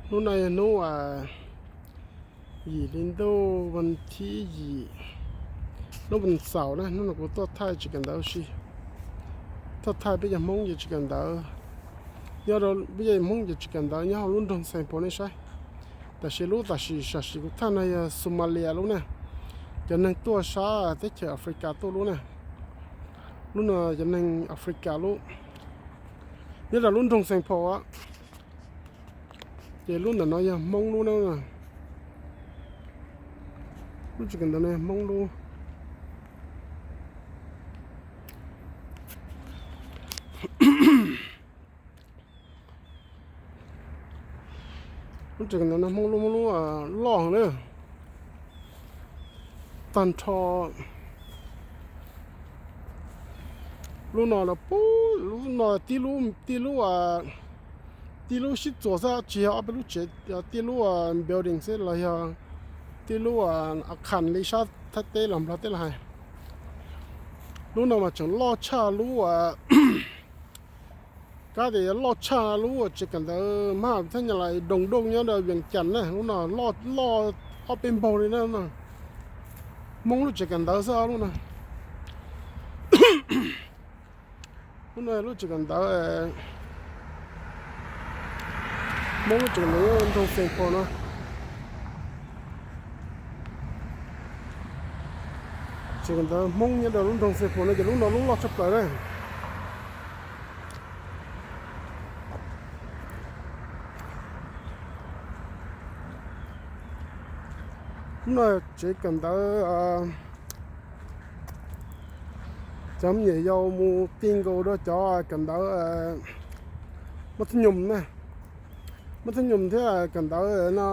Hnub no yog hnub yim hli ntuj, vas thib yim, hnub vas xaum na. Hnub no kuv tuaj thaij tsis kawm ntawv si, tuaj thaij peb cov Hmoob ces tsis kawm ntawv, nyob rau peb cov Hmoob ces tsis kawm ntawv nyob hauv lub nroog Saint Paul nej saib. Tab sis lub tam sim sam sim kuv thaij no yog Somalia lub na, cov neeg tuaj sab teb chaws Africa tuaj lub na. Lub no cov neeg Africa lub, nyob rau lub nroog Saint Paul. Ces lub ntawm no yog Hmoob lub na. Lub tsis kawm ntawv no yog Hmoob lub. Lub tsis kawm ntawv no Hmoob lub, Hmoob lub loj heev na. Tag nrho lub no los puag lub no tib lub, tib lub, tib lub sib txuas xwb, tsis yog ob peb lub tsev, tib lub building xwb los yog tib lub a khas li sab Thaib teb los Nplog teb los hais. Lub no mas tseem loj tshaj lub kab tias loj tshaj lub tsis kawm ntawv mab thab nyas lais Doos Dooj nyob rau Vias Cas na. Lub no loj ob peb npaug li na. Hmoob lub tsis kawm ntawv xwb lub no. Lub no lub tsis kawm ntawv, Hmoob lub tsis kawm ntawv nyob nroog Saint Paul no. Tsis kawm ntawv Hmoob nyob rau lub nroog Saint Paul no ces lub no lub loj tshaj plaws na. Lub no tsev kawm ntawv cov me nyuam yaus mus ti nkaus rau cov kawm ntawv mab thab nyoos na, mab thab nyoos thiab kawm ntawv no.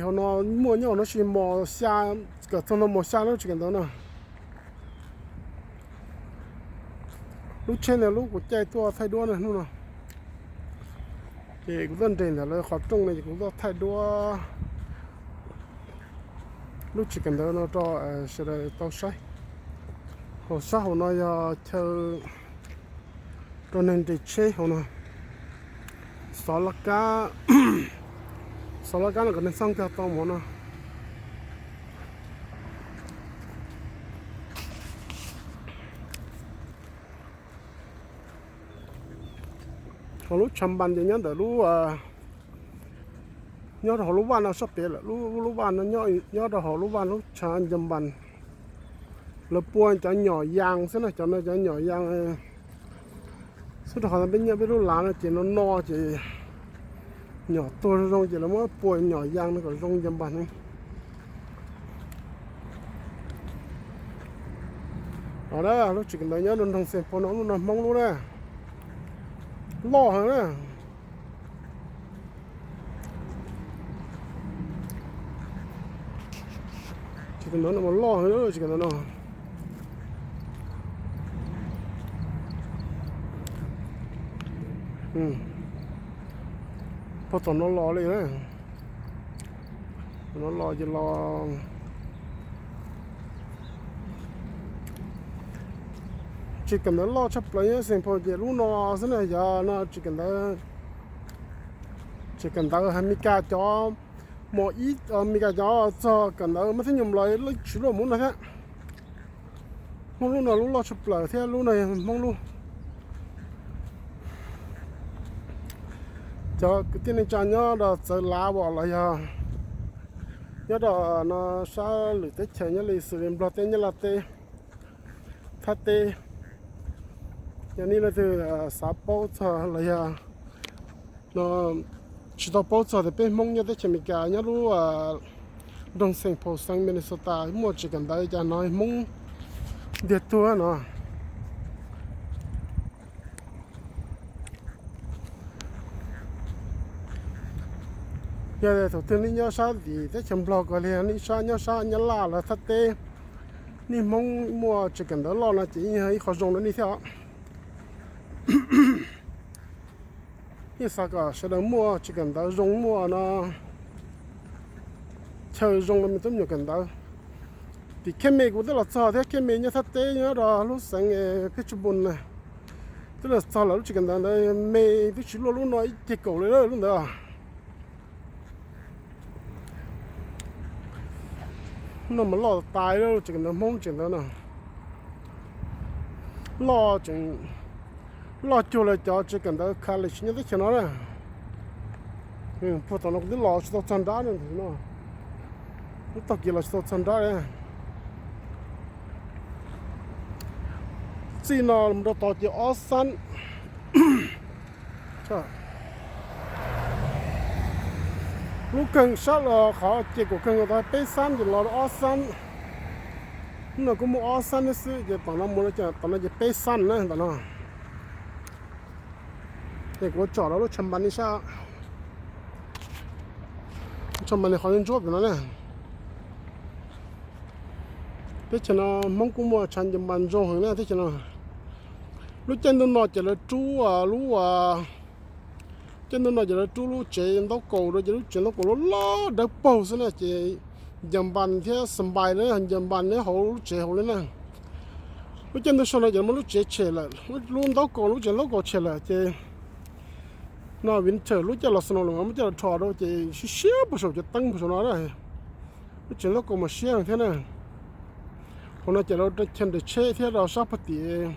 Hauv no muaj nyob hauv no tsis mos xya, kom txog no mos xya lub tsis kawm ntawv no. Lub tsheb no lub kuv caij tuaj thaij duab na hnub no. Ces kuv tuaj nres ntawm lawv qhov rooj no ces kuv tuaj thaij duab lub tsis kawm ntawv no rau sawv daws tau saib. Hauv sab hauv no yog chaw rau neeg nres tsheb hauv no. Xov laj kab, xov laj kab no kom neeg txhawb nkag tau mus no. Hauv lub tshav npas ces nyob ntawm lub, nyob rau hauv lub vaj no sab pem lawm, lub, lub vaj no nyob rau hauv lub vaj lub tshav npas. Lawv pua cov nyom yas xwb na, cov no cov nyom yas xwb rau qhov peb nyob peb lub lav no ces no no ces nyom tuag zoo zoo ces lawv muab pua nyom yas no kom zoo npas ne. Lub tsev kawm ntawv nyob rau nroog Xeem Pos no, lub no Hmoob lub na, loj heev na. Tsev kawm ntawv no mas loj heev, tsev kawm ntawv no. Puag tom no los li, no los ces los. Tsev kawm ntawv loj tshaj plaws nyob Xeem Pos ces lub no xwb na, yog no tsev kawm ntawv, tsev kawm ntawv Amelikas cov, Amelikas cov txog kawm ntawv mas thib nyuam los lub tsis luaj mus no thiab. Hmoob lub no lub loj tshaj plaws thiab lub no yog Hmoob lub. Cov kwv tij neej tsa nyob rau txawv lav los yog nyob rau no sab lwm teb chaws nyob li xws li Nplog teb, Nyab Laj teb, Thaib teb, yog nej leej twg xav paub txog los yog no tsis tau paub txog tias peb Hmoob nyob teb chaws Amelikas nyob lub nroog Xeem Pos xeev Minnesota muaj tsev kawm ntawv cas no Hmoob ntiag tug no. Yog thaum twg nej nyob sab tim teb chaws Nplog ko li nej sab nyob sab Nyab Laj los Thaib teb, nej Hmoob muaj tsev kawm ntawv loj no ces yeej yog ib qho zoo rau nej thiab os. Yeej xav kom sawv daws muaj tsev kawm ntawv zoo, muaj no chaw zoo rau me tub me nyuam kawm ntawv. Tim Khej Me kuv twb los txog thiab, Khej Me nyob Thaib teb nyob rau lub xeev Phetchabun na. Twb los txog lawm, lub tsev kawm ntawv ntawd me, twb tsis luaj lub no ib ceg kaum li lawm lub ntawd. No mas loj tas tas, lub tsev kawm ntawv Hmoob tsev ntawd no loj tsev, loj cuag li cov tsev kawm ntawv college nyob teb chaws no na. Puag tom no kuv twb los tsis tau txog nrab no, lub tag kis los tsis tau txog nrab li. Txij no mus rau tod ces ob xab. Lub kawg sab los qhov ces kuv kawg tau peb xab ces los rau ob xab. Hnub no kuj muaj ob xab thiab xwb ces tom no mus, tom no ces peb xab na tom no. Ces kuv tsom rau lub tshav npas li sab, tshav npas li qhov ntsuab pem no na. Teb chaws no Hmoob kuj muaj tshav npas ntsoog heev na teb chaws no. Lub caij ntuj no ces lawv rub lub, caij ntuj no ces lawv rub lub tsev ntaub kaus rau, ces lub tsev ntaub kaus loj loj dawb paug xwb na ces ncaws npas thiab xas npais na, ncaws npas nyob hauv lub tsev hauv li na. Lub caij ntuj soj no ces muaj lub tsev tshem lawm, lub ntaub kaus, lub tsev ntaub kaus tshem lawm ces no winter lub caij los snow los muab coj los rho rau ces siab siab puag saum cov teeb puag saum no na. Lub tsev ntaub kaus mas siab thiab na. Hauv no ces lawv chaw nres tsheb thiab rau sab pag tim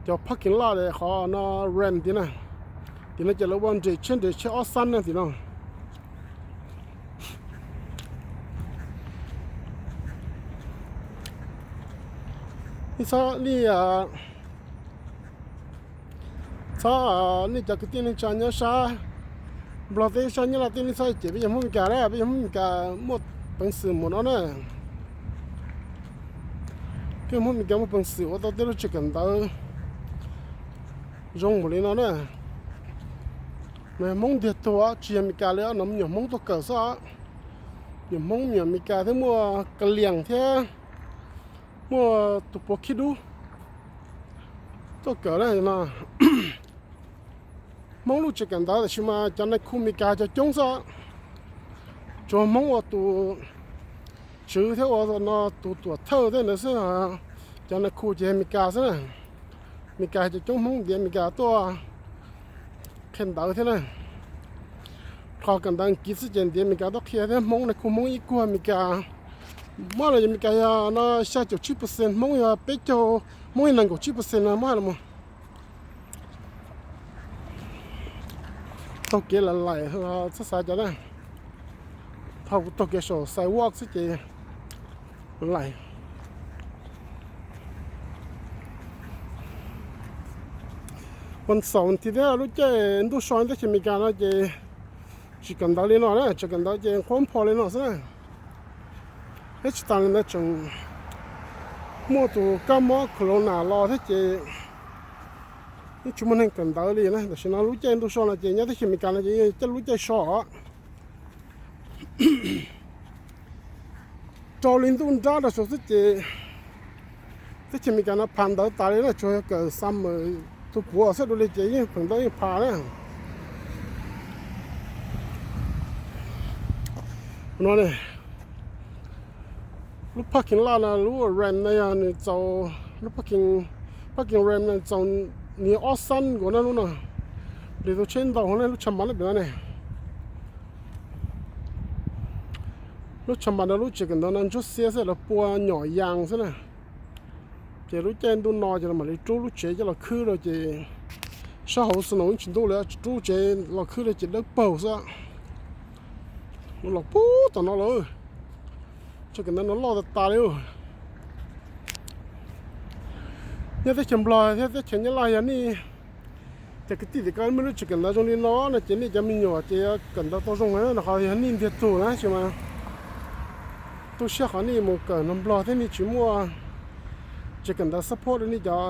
cov parking lot qhov no ramp tim na. Tim no ces lawv ua nres tsheb, nres tsheb ob xab na tim no. Nej txhob, nej, txhob, nej cov kwv tij neej tsa nyob sab Nplog teb, sab Nyab Laj teb, nej txhob cem peb yog Hmoob Mes Kas na, peb yog Hmoob Mes Kas muaj peev xwm mus no na. Peb Hmoob Mes Kas muaj peev xwm ua tau tej lub tsev kawm ntawv zoo npaum li no na. Mas yog Hmoob ntiag tug tsis yog Mes Kas li no, me nyuam Hmoob tuaj kawm xwb. Me nyuam Hmoob, me nyuam Mes Kas thiab muaj ka lias thiab muaj tus puav khib dub tuaj kawm na no. Hmoob lub tsev kawm ntawv tab sis mas cov nais khu Mes Kas cov coob xwb. Tsuas Hmoob ua tus tswv thiab ua no tus tuam thawj thiab ntawd xwb. Cov nais khu ces Mes Kas xwb na. Mes Kas cov coob, Hmoob ntiav Mes Kas tuaj qhia ntawv thiab na. Qhov kawm ntawv Askiv xwb ces ntiav Mes Kas tuaj qhia thiab, Hmoob nais khu Hmoob ib kuag Mes Kas. Muab los yog Mes Kas yog no xya caum tsib percent, Hmoob yog peb caug, Hmoob yog nees nkaum tsib percent no muab los mus. Taug kev lais lais txhob xav cas na. Thaum kuv taug kev saum sidewalk xwb ces lais. Vas xaum thiab lub caij ntuj so teb chaws Amelikas no ces tsis kawm ntawv li no na, tsis kawm ntawv ces qhuav npho li no xwb na. Thiab tsis tas li ntawd tseem muaj tus kab mob corona los thiab ces yeej tsis muaj neeg kawm ntawv li na. Tam sim no lub caij ntuj so no ces nyob teb chaws Amelikas no ces yeej lub caij so. Rau li ntuj nrab rau saud xwb ces teb chaws Amelikas no phav ntawv tas li na, tsuas yog kawm summer tus puav xwb, dua li ces yeej phav ntawv yeej phav na. No ne, lub parking lot no, lub ramp no yog nws txaus, lub parking, parking ramp no txaus nws ob xab nkaus na lub no. Li tus tsheb ntau hov ne, lub tshav npas na pem no ne. Lub tshav npas no lub tsev kawm ntawv no ntsuab xiab xwb, lawv pua nyom yas xwb na. Ces lub caij ntuj no ces lawv mam li rub lub tsev coj los khwb rau ces sab hauv snow tsis ntub li, rub tsev los khwb rau ces dawb paug xwb. Los puag tom no lawm, tsev kawm ntawv no loj tas tas li. Nyob teb chaws Nplog thiab teb chaws Nyab Laj yog nej cov kwv tij tim ko muaj lub tsev kawm ntawv zoo li no no ces nej cov me nyuam ces kawm ntawv tau zoo na, qhov yog nej ntiag tug na tsis mas tu siab qhov nej mus kawm nrog Nplog thiab nej tsis muaj tsev kawm ntawv support rau nej cov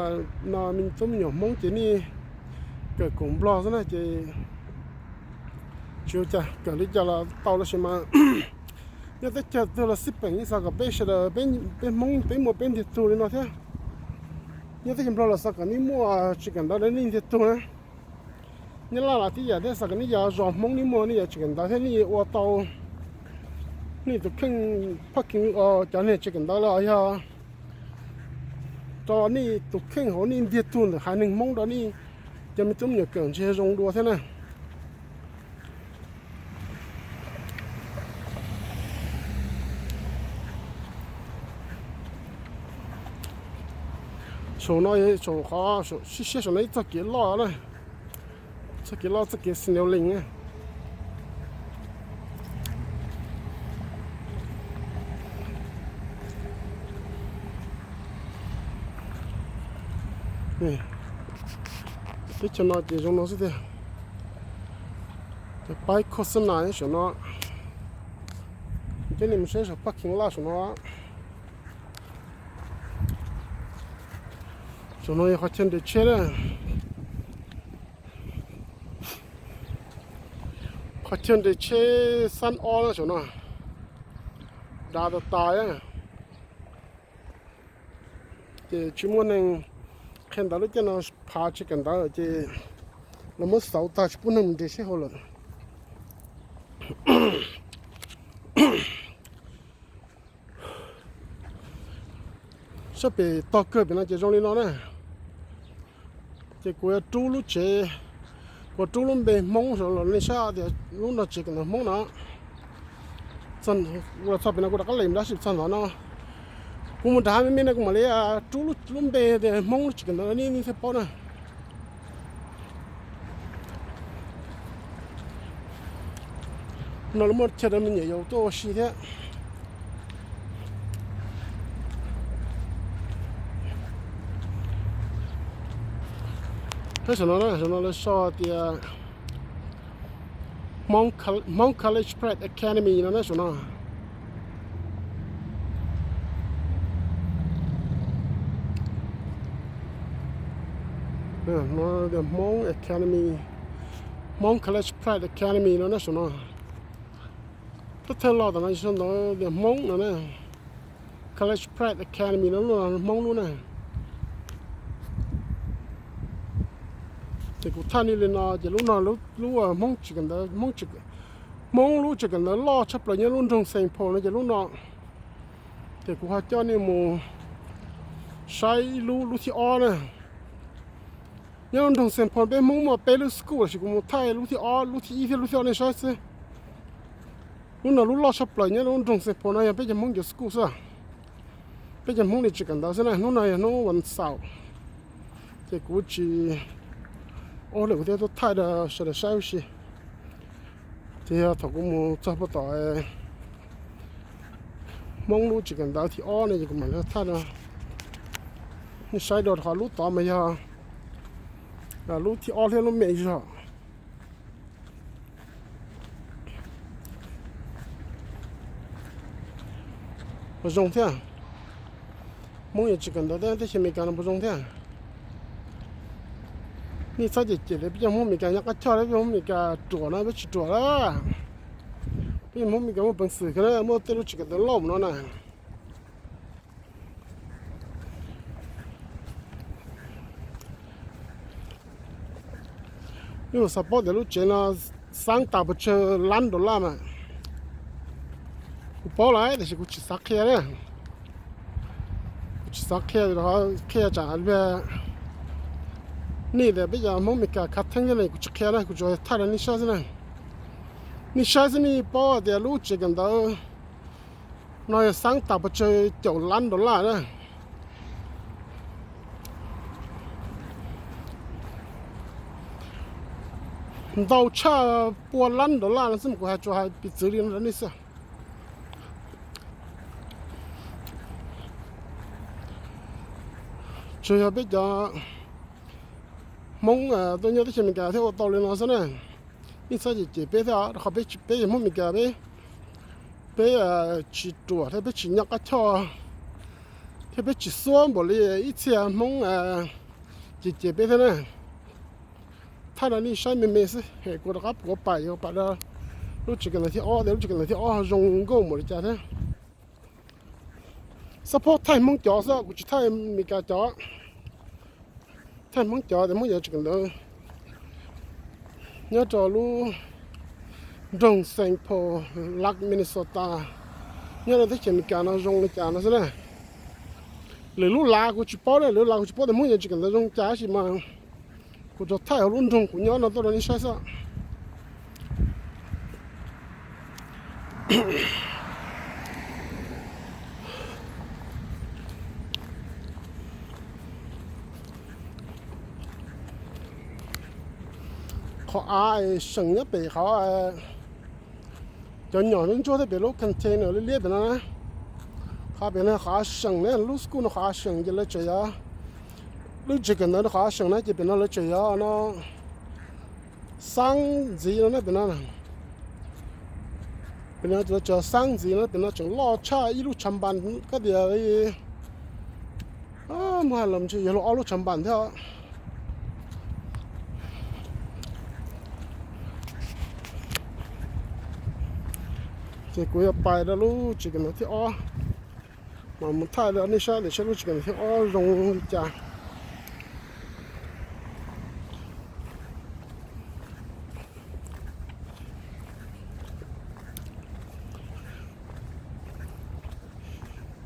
no, tub me nyuam Hmoob ces nej kawm koom Nplog xwb na ces tsis ua cas, kawm li cas los tau los sis mas nyob teb chaws twg los xij peem, yeej xav kom peb sawv daws, peb Hmoob peb muaj peb ntiag tug li no thiab. Nyob teb chaws Nplog los xav kom nej muaj tsev kawm ntawv rau nej ntiag tug na. Nyab Laj los tib yam thiab, xav kom nej cov zos Hmoob nej muaj nej cov tsev kawm ntawv thiab nej ua tau nej tus kheej parking, cov niag tsev kawm ntawv los yog Tso nej tus kheej hauv nej ntiag tug ntawm haiv neeg Hmoob rau nej cov me tub me nyuam kawm ntshe zoo dua thiab na. Saum no, saum qhov siab siab saum no ib txoj kev loj na, txoj kev loj txoj kev snow lane na. Teb chaws no ces zoo no xwb tiag. Paib khos xab nas saum no. Coj nej mus saib saum parking lot saum no. Saum no yog qhov chaw nres tsheb na. Qhov chaw nres tsheb xab ob na saum no. Dav tas tas. Ces tsis muaj neeg qhia ntawv lub caij no, phav tsis kawm ntawv ces lawv muab xauv tag tsis pub neeg mus nres seb hauv lawm. Sab pem tog kawg pem no ces zoo li no na. Ces kuv yuav rub lub tsev, kuv rub lub npe Hmoob los nej saib tias lub no tsev kawm ntawv Hmoob no. Txog pem no kuv rov qab lem dab tsi txog ntawm no. Kuv mus nram hav me me no kuv mam li rub lub npe tias Hmoob lub tsev kawm ntawv nej thiaj paub na. No lawv muaj chaw rau me nyuam yaus tuaj ua si thiab. Saum no, saum no lawv sau tias Hmong College Prep Academy no na saum no. Hmong Academy, Hmong College Prep Academy no na saum no. Thawj thawj los tom no sau ntawv tias Hmoob no na. College Prep Academy no lub no Hmoob lub na. Ces kuv thaij nej li no ces lub no lub Hmoob tsev kawm ntawv, Hmoob lub tsev kawm ntawv loj tshaj plaws nyob lub nroog Saint Paul no ces lub no. Ces kuv ho coj nej mus saib lub, lub thib ob na. Nyob lub nroog Saint Paul peb Hmoob muaj peb lub school tab sis kuv mus thaij lub thib ob, lub thib ib thiab lub thib ob nej saib xwb. Lub no lub loj tshaj plaws nyob lub nroog Saint Paul no yog peb cov Hmoob cov school xwb. Peb cov Hmoob li tsev kawm ntawv xwb na, hnub no yog hnub vas xaum. Ces kuv tsis ua lawm kuv thiaj tuaj thaij rau sawv daws saib ua si. Ces yog thaum kuv mus txog puag tom Hmoob lub tsev kawm ntawv thib ob ne ces kuv mam li thaij rau nej saib dua, rau qhov lub tod mas yog lub thib ob thiab lub me zog. Puas zoo thiab? Hmoob yog tsev kawm ntawv teb chaws Amelikas no puas zoo thiab? Nej txhob cem cem tias peb cov Hmoob Amelikas nyob qab choj, peb cov Hmoob Amelikas ruam no peb tsis ruam lawm. Peb cov Hmoob Amelikas muaj peev xwm kawg na, muaj tej lub tsev kawm ntawv loj mus no na. Nej puas xav paub tias lub tsev no xav tas pes tsawg lab dollar mas? Kuv paub lawm tiam sis kuv tsis xav qhia na. Kuv tsis xav qhia, qhia tsam nej tias peb cov Hmoob Amelikas khav theeb thiab no kuv tsis qhia na, kuv tsuas thaij rau nej saib xwb na. Nej saib xwb nej paub tias lub tsev kawm ntawv no yog xav tas pes tsawg caum lab dollar na. Ntau tshaj pua lab dollar no xwb mas kuv hais tsuas hais piv txwv li no rau nej xwb. Tsuas yog peb cov Hmoob tuaj nyob teb chaws Amelikas thiaj ua tau li no xwb na. Nej txhob cem cem peb thiab, rau qhov peb, peb yog Hmoob Amelikas peb, peb tsis ruam thiab peb tsis nyob qab choj thiab peb tsis xuab npaum li ib txhia Hmoob cem cem peb thiab na. Thaij rau nej saib me me xwb, kuv rov qab puav pam yuav pam rau lub tsev kawm ntawv thib ob tias lub tsev kawm ntawv thib ob zoo nkauj npaum li cas thiab. Xab phob thaij Hmoob cov xwb, kuv tsis thaij Amelikas cov. Thaij Hmoob cov tias Hmoob cov tsev kawm ntawv nyob rau lub nroog Saint Paul, Minnesota, nyob rau teb chaws Amelikas no zoo li cas no xwb na. Lwm lub lav kuv tsis paub, lwm lub lav kuv tsis paub tias Hmoob nyob tsis kawm ntawv zoo cas, tab sis mas kuv tsuas thaij hauv lub nroog kuv nyob no tuaj rau nej saib xwb. Qhov av seem nyob pem qhov cov nyom ntsuab thiab pem lub container liab liab pem no na. Qhov pem no qhov av seem na, lub school no qhov av seem ces lawv tseem yuav, lub tsev kawm ntawv no qhov av seem na ces pem no lawv tseem yuav no xab ntxiv no na pem no. Pem no lawv tseem xab ntxiv no, pem no tseem loj tshaj ib lub tshav npas koj tias li. Muab hais los ntshe yog luag ob lub tshav npas thiab. Ces kuv yuav pais rau lub tsev kawm ntawv thib ob, mas mus thaij rau nej saib tias saib lub tsev kawm ntawv thib ob zoo li cas.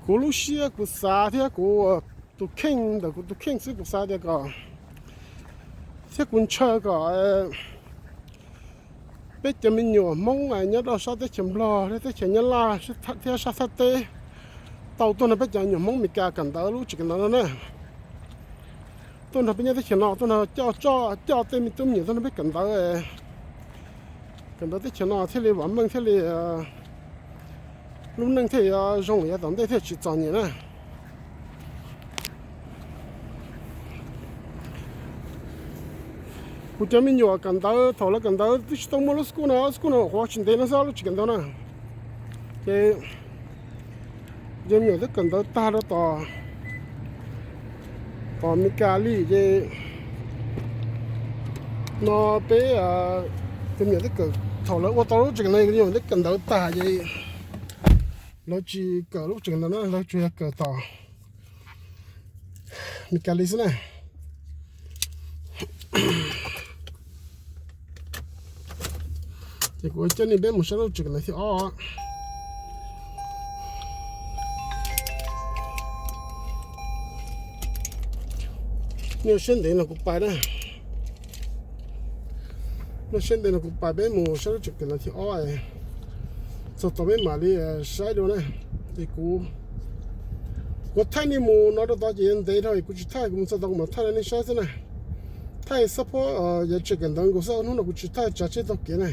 Kuv lub siab kuv xav thiab kuv tus kheej ntawm kuv tus kheej xwb kuv xav tias kom, thiab kuv ntshaw kom peb cov me nyuam Hmoob nyob rau sab teb chaws Nplog thiab teb chaws Nyab Laj thiab sab Thaj teb tau tuaj nrog peb cov me nyuam Hmoob Meskas kawm ntawv lub tsev kawm ntawv no na. Tuaj nrog peb nyob teb chaws no, tuaj nrog coj, coj tej me tub me nyuam tuaj nrog peb kawm ntawv, kawm ntawv teb chaws no thiaj li vam meej thiaj li lub neej thiaj yuav zoo, yav tom ntej thiaj tsis txom nyem na. Kuv cov me nyuam kawm ntawv thaum lawv kawm ntawv twb tsis tau muaj lub school no, school no qhuav tsis ntev no xwb lub tsev kawm ntawv na. Ces cov me nyuam twb kawm ntawv tag rau tom tom Meskas li ces no peb cov me nyuam twb kawm, thaum lawv ua tau lub tsev kawm ntawv, cov me nyuam twb kawm ntawv tag ces lawv tsis kawm lub tsev kawm ntawv na, lawv tsuas yog kawm tom Meskas li xwb na. Ces kuv coj nej peb mus saib lub tsev kawm ntawv thib ob. Nej siab ntev no kuv pais na, nej siab ntev no kuv pais peb mus saib lub tsev kawm ntawv thib ob. Txog tod peb mam li saib dua na. Es kuv, kuv thaij nej mus no rau tod ces ntev dhau es kuv tsis thaij, kuv mus txog tod kuv mam thaij rau nej saib xwb na. Thaij xab phob yav tsev kawm ntawv nkaus xwb, hnub no kuv tsis thaij tsav tsheb taug kev na.